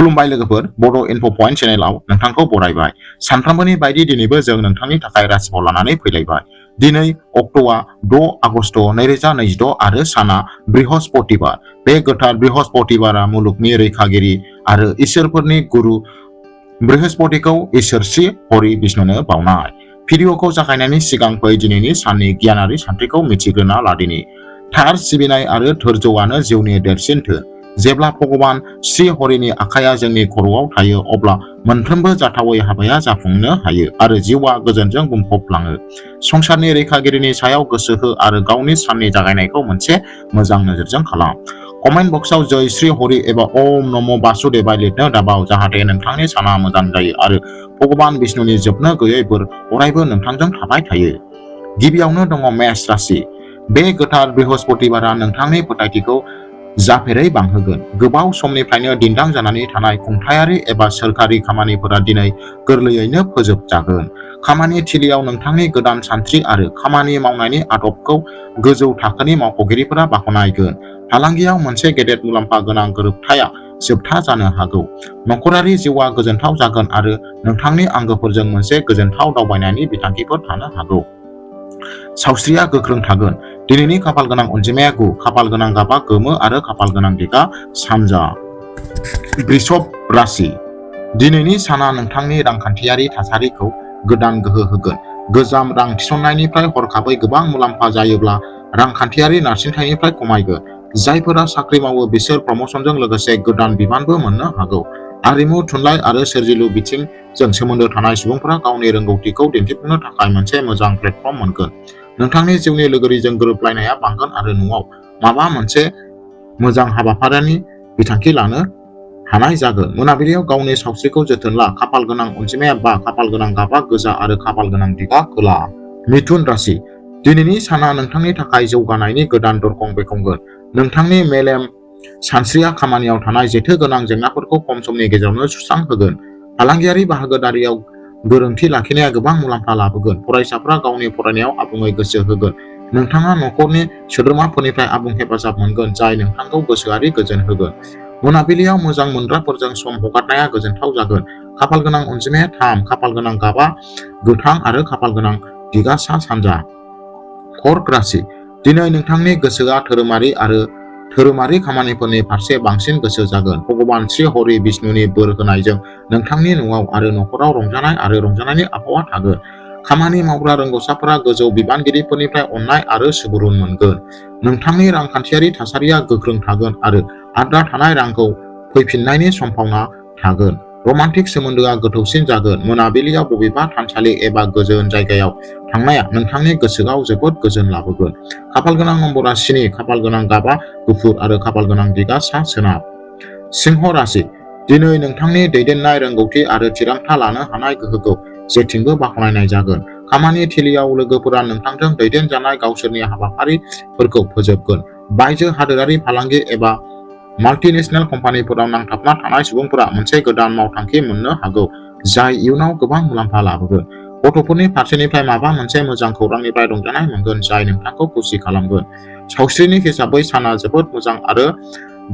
खुलुमबाय लोगोफोर, बड' इनफ' पइन्ट चेनेलाव नोंथांखौ बरायबाय। सानफ्रामबोनि बायदि दिनैबो जों नोंथांनि थाखाय राशिफल लानानै फैलायबाय। दिनै अक्ट'आ 6 आगस्ट 2026 आरो साना बृहस्पतिबार। बे गोथार बृहस्पतिबारा मुलुगनि रैखागिरि आरो इसोरफोरनि गुरु बृहस्पतिखौ इसोर श्री हरि विष्णुनो बावनाय। भिडिअखौ जागायनायनि सिगां फै दिनैनि साननि गियानारि सानथौखौ मिथिग्रोना लादिनि। थार सिबिनाय आरो धोर्जोआनो जिउनि देरसिन धोन। जेब्ला भगवान श्री हरिनि आखाया जोंनि खर'आव थायो अब्ला मोनफ्रोमबो जाथावै हाबाया जाफुंनो हायो आरो जिउआ गोजोनजों बुंफबलाङो। संसारनि रैखागिरिनि सायाव गोसो हो आरो गावनि साननि जागायनायखौ मोनसे मोजां नोजोरजों खालाम। कमेन्ट बक्सआव जय श्री हरि एबा ओम नमो वासुदेवाय लिरनो दाबाव जाहाथे नोंथांनि साना मोजां जायो आरो भगवान विष्णुनि जोबनो गैयै बोर अरायबो नोंथांजों थाबाय थायो। गिबियावनो दङ मेष राशि। बे गोथार बृहस्पतिबारा नोंथांनि फोथायथिखौ जाफेरै बांहोगोन। गोबाव समनिफ्रायनो दिन्दां जानानै थानाय खुंथायारि एबा सोरखारि खामानिफोरा दिनै गोरलैयैनो फोजोबजागोन। खामानि थिलियाव नोंथांनि गोदान सानस्रि आरो खामानि मावनायनि आदबखौ गोजौ थाखोनि मावख'गिरिफोरा बाख्नायगोन। फालांगियाव मोनसे गेदेर मुलाम्फा गोनां गोरोबथाया जोबथा जानो हागौ। नखरारि जिउआ गोजोनथाव जागोन आरो नोंथांनि आंगोफोरजों मोनसे गोजोनथाव दावबायनायनि बिथांखिफोर थानो हागौ। सावस्रिया गोख्रों थागोन। दिनैनि खाफाल गोनां अनजिमाया 9, खाफाल गोनां गाबा गोमो आरो खाफाल गोनां दिगा सानजा। वृषभ राशि। दिनैनि साना नोंथांनि रांखान्थियारि थासारिखौ गोदान गोहो होगोन। गोजाम रां थिसननायनिफ्राय हरखाबै गोबां मुलाम्फा जायोब्ला रांखान्थियारि नारसिनथायनिफ्राय खमायगोन। जायफोरा साख्रि मावो बिसोर प्रम'शनजों लोगोसे गोदान बिबानबो मोननो हागौ। आरिमु, थुनलाइ आरो सोरजिलु बिथिंजों सोमोन्दो थानाय सुबुंफोरा गावनि रोंगौथिखौ दिन्थिफुंनो थाखाय मोनसे मोजां प्लेटफर्म मोनगोन। नोंथांनि जिउनि लोगोरिजों गोरोबलायनाया बांगोन आरो न'आव माबा मोनसे मोजां हाबाफारिनि बिथांखि लानो हानाय जागोन। मोनाबिलियाव गावनि सावस्रिखौ जोथोन ला। खाफाल गोनां अनजिमाया 5, खाफाल गोनां गाबा गोजा आरो खाफाल गोनां दिगा खोला। मिथुन राशि। दिनैनि साना नोंथांनि थाखाय जौगानायनि गोदान दरखं बेखेवगोन। नोंथांनि मेलेम सानस्रिया खामानियाव थानाय जेथो गोनां जेंनाफोरखौ खम समनि गेजेरावनो सुस्रांहोगोन। फालांगियारि बाहागोदारियाव गोरोनथि लाखिनाया गोबां मुलाम्फा लाबोगोन। फरायसाफोरा गावनि फरायनायाव आबुङै गोसो होगोन। नोंथाङा नखरनि सोद्रोमाफोरनिफ्राय आबुं हेफाजाब मोनगोन जाय नोंथांखौ गोसोआरि गोजोन होगोन। मोनाबिलियाव मोजां मोनग्राफोरजों सम हगारनाया गोजोनथाव जागोन। खाफाल गोनां अनजिमाया 3, खाफाल गोनां गाबा गोथां आरो खाफाल गोनां दिगा सा सानजा। कर्क राशि। दिनै नोंथांनि गोसोआ धोरोमारि खामानिफोरनि फारसे बांसिन गोसो जागोन। भगवान श्री हरि विष्णुनि बोर होनायजों नोंथांनि न'आव आरो नखराव रंजानाय आरो रंजानायनि आबहावा थागोन। खामानि मावग्रा रोंग'साफोरा गोजौ बिबानगिरिफोरनिफ्राय अननाय आरो सुबुरुन मोनगोन। नोंथांनि रांखान्थियारि थासारिया गोख्रों थागोन आरो आद्रा थानाय रांखौ फैफिननायनि समभावना थागोन। रमान्टिक सोमोन्दोआ गोथौसिन जागोन। मोनाबिलियाव बबेबा थानसालि एबा गोजोन जायगायाव थांनाया नोंथांनि गोसोआव जोबोद गोजोन लाबोगोन। खाफाल गोनां नम्बरा 7, खाफाल गोनां गाबा गुफुर आरो खाफाल गोनां दिगा सा सोनाब। सिंह राशि। दिनै नोंथांनि दैदेननाय रोंगौथि आरो थिरांथा लानो हानाय गोहोखौ जेथिंबो बाख्नायनाय जागोन। खामानि थिलियाव लोगोफोरा नोंथांजों दैदेनजानाय गावसोरनि हाबाफारिफोरखौ फोजोबगोन। बायजो हादोरारि फालांगि एबा माल्टिनेशनेल कम्पानिफोराव नांथाबना थानाय सुबुंफोरा मोनसे गोदान मावथांखि मोननो हागौ जाय इयुनाव गोबां मुलाम्फा लाबोगोन। गथ'फोरनि फारसेनिफ्राय माबा मोनसे मोजां खौरांनिफ्राय रंजानाय मोनगोन जाय नोंथांखौ खुसि खालामगोन। सावस्रिनि हिसाबै साना जोबोद मोजां आरो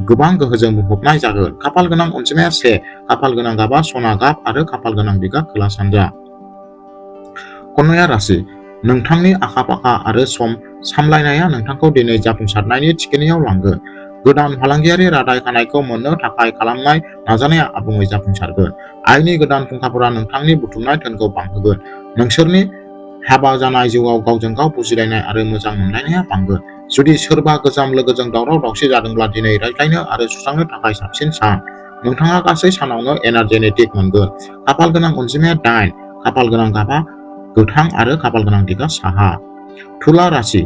गोबां गोहोजों बुंफबनाय जागोन। खाफाल गोनां अनजिमाया 1, खाफाल गोनां गाबा सना गाब आरो खाफाल गोनां दिगा खोला सानजा। कन्या राशि। नोंथांनि आखा-फाखा आरो सम सामलायनाया नोंथांखौ दिनै जाफुंसारनायनि थिखिनियाव लांगोन। गोदान फालांगियारि रादाय खानायखौ मोननो थाखाय खालामनाय नाजानाया आबुङै जाफुंसारगोन। आयनि गोदान फुंखाफोरा नोंथांनि बुथुमनाय धोनखौ बांहोगोन। नोंसोरनि हाबा जानाय जिउआव गावजों गाव बुजिलायनाय आरो मोजां मोनलायनाया बांगोन। जुदि सोरबा गोजाम लोगोजों दावराव-दावसि जादोंब्ला दिनै रायज्लायनो आरो सुस्रांनो थाखाय साबसिन सान। नोंथाङा गासै सानावनो एनार्जेटिक मोनगोन। खाफाल गोनां अनजिमाया 8, खाफाल गोनां गाबा गोथां आरो खाफाल गोनां दिगा साहा। तुला राशि।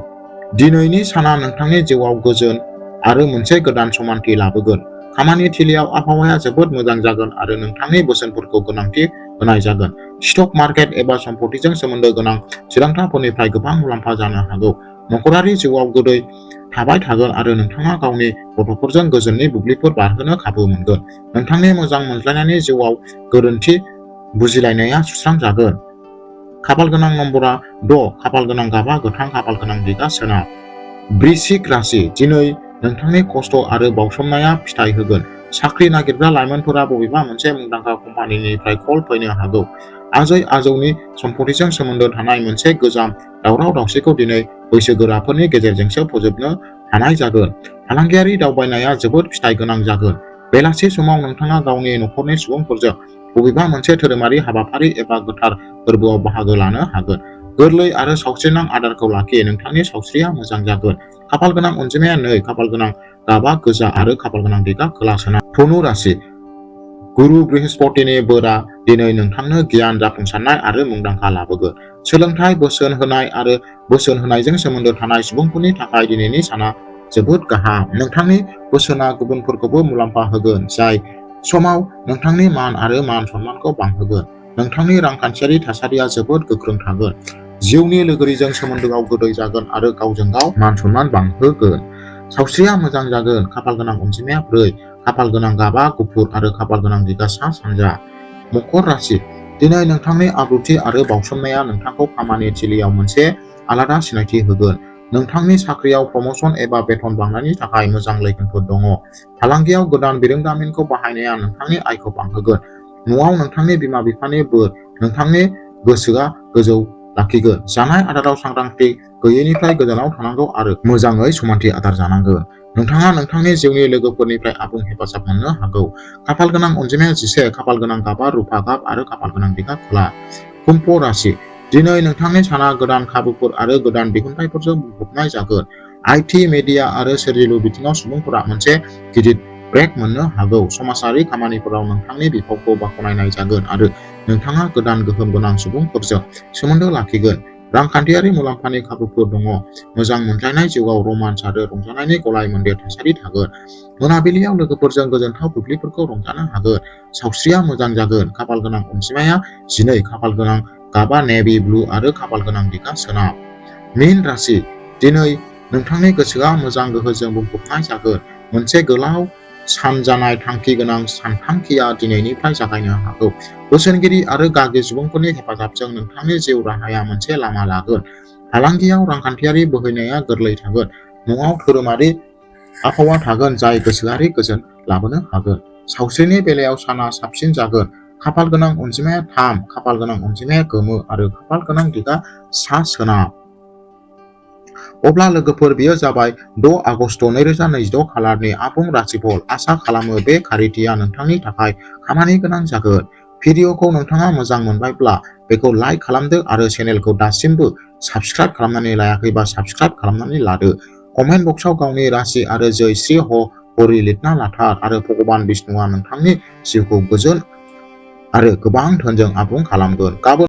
दिनैनि साना नोंथांनि जिउआव गोजोन आरो मोनसे गोदान समानथि लाबोगोन। खामानि थिलियाव आबहावाया जोबोद मोजां जागोन आरो नोंथांनि बोसोनफोरखौ गोनांथि होनाय जागोन। स्टक मार्केट एबा सम्पथिजों सोमोन्दो गोनां थिरांथाफोरनिफ्राय गोबां मुलाम्फा जानो हागौ। नखरारि जिउआव गोदै थाबाय थागोन आरो नोंथाङा गावनि गथ'फोरजों गोजोननि बुब्लिफोर बारहोनो खाबु मोनगोन। नोंथांनि मोजां मोनज्लायनायनि जिउआव गोरोन्थि बुजिलायनाया सुस्रांजागोन। खाफाल गोनां नम्बरा 6, खाफाल गोनां गाबा गोथां खाफाल गोनां दिगा सोनाब। वृश्चिक राशि। दिनै नोंथांनि खस्थ' आरो बावसोमनाया फिथाय होगोन। साख्रि नागिरग्रा लाइमोनफोरा बबेबा मोनसे मुंदांखा कम्पानिनिफ्राय कल फैनो हागौ। आजै आजौनि सम्पथिजों सोमोन्दो थानाय मोनसे गोजाम दावराव दावसिखौ दिनै बैसोगोराफोरनि गेजेरजोंसो फोजोबनो हानाय जागोन। फालांगियारि दावबायनाया जोबोद फिथाइ गोनां जागोन। बेलासि समाव नोंथाङा गावनि नखरनि सुबुंफोरजों बबेबा मोनसे धोरोमारि हाबाफारि एबा गोथार फोरबोआव बाहागो लानो हागोन। गोरलै आरो सावस्रिनां आदारखौ लाखि, नोंथांनि सावस्रिया मोजां जागोन। खाफालगोनां अनजिमाया 2, खाफालगोनां गाबा गोजा आरो खाफालगोनां दिगा खोला सोनाब। धनु राशि। गुरु बृहस्पतिनि बोरआ दिनै नोंथांनो गियान, जाफुंसारनाय आरो मुंदांखा लाबोगोन। सोलोंथाइ, बोसोन होनाय आरो बोसोन होनायजों सोमोन्दो थानाय सुबुंफोरनि थाखाय दिनैनि साना जोबोद गाहाम। नोंथांनि बोसोनआ गुबुनफोरखौबो मुलाम्फा होगोन, जाय समाव नोंथांनि मान आरो मान सन्मानखौ बांहोगोन। नोंथांनि रांखान्थियारि थासारिया जोबोद गोख्रों थागोन। जिउनि लोगोरिजों सोमोन्दोआव गोदै जागोन आरो गावजों गाव मान सन्मान बांहोगोन। सावस्रिया मोजां जागोन। खाफालगोनां अनजिमाया 4, खाफालगोनां गाबा गुफुर आरो खाफालगोनां दिगा सा सानजा। मकर राशि। दिनै नोंथांनि आब्रुथि आरो बावसोमनाया नोंथांखौ खामानि थिलिआव मोनसे आलादा सिनायथि होगोन। नोंथांनि साख्रियाव प्रम'सन एबा बेथन बांनायनि थाखाय मोजां लैखोनफोर दङ। फालांगियाव गोदान बिरोंदामिनखौ बाहायनाया नोंथांनि आयखौ बांहोगोन। न'आव नोंथांनि बिमा-बिफानि बोर नोंथांनि गोसोआ गोजौ लाखिगोन। जानाय आदाराव सांग्रांथि गैयैनिफ्राय गोजानाव थानांगौ आरो मोजाङै समानथि आदार जानांगोन। नोंथाङा नोंथांनि जिउनि लोगोफोरनिफ्राय आबुं हेफाजाब मोननो हागौ। खाफालगोनां अनजिमाया 11, खाफालगोनां गाबा रुफा गाब आरो खाफालगोनां दिगा खोला। कुम्भ राशि। दिनै नोंथांनि साना गोदान खाबुफोर आरो गोदान दिहुनथायफोरजों बुंफबनाय जागोन। आईटी, मिडिया आरो सोरजिलु बिथिङाव सुबुंफोरा मोनसे गिदिर ब्रेक मोननो हागौ। समाजारि खामानिफोराव नोंथांनि बिफावखौ बाख्नायनाय जागोन आरो नोंथाङा गोदान गोहोम गोनां सुबुंफोरजों सोमोन्दो लाखिगोन। रांखान्थियारि मुलाम्फानि खाबुफोर दङ। मोजां मोनज्लायनाय जिउआव रमान्स आरो रंजानायनि गलाय-मोनदेर थासारि थागोन। मोनाबिलियाव लोगोफोरजों गोजोनथाव बुब्लिफोरखौ रंजानो हागोन। सावस्रिया मोजां जागोन। खाफालगोनां अनजिमाया 12, खाफालगोनां गाबा नेभि ब्लु आरो खाफालगोनां दिगा सोनाब। मीन राशि। दिनै नोंथांनि गोसोआ मोजां गोहोजों बुंफबनाय जागोन। मोनसे गोलाव सानजानाय थांखि गोनां सानथांखिआ दिनैनिफ्राय जागायनो हागौ। बोसोनगिरि आरो गागि सुबुंफोरनि हेफाजाबजों नोंथांनि जिउ राहाया मोनसे लामा लागोन। फालांगियाव रांखान्थियारि बोहैनाया गोरलै थागोन। न'आव धोरोमारि आबहावा थागोन जाय गोसोआरि गोजोन लाबोनो हागोन। सावस्रिनि बेलायाव साना साबसिन जागोन। खाफालगोनां अनजिमाया 3, खाफालगोनां अनजिमाया गोमो आरो खाफालगोनां दिगा सा सोनाब। अब्ला लोगोफोर, बेयो जाबाय 6 आगस्ट 2026 खालारनि आबुं राशिफल। आसा खालामो बे खारिथिया नोंथांनि थाखाय खामानि गोनां जागोन। भिडिअखौ नोंथाङा मोजां मोनबायब्ला बेखौ लाइक खालामदो आरो चेनेलखौ दासिमबो साबस्क्राइब खालामनानै लायाखैबा साबस्क्राइब खालामनानै लादो। कमेन्ट बक्सआव गावनि राशि आरो जै श्री हरि लिरना लाथार आरो भगबान बिष्णुआ नोंथांनि जिउखौ गोजोन आरो गोबां धोनजों आबुं खालामगोन। गाबोन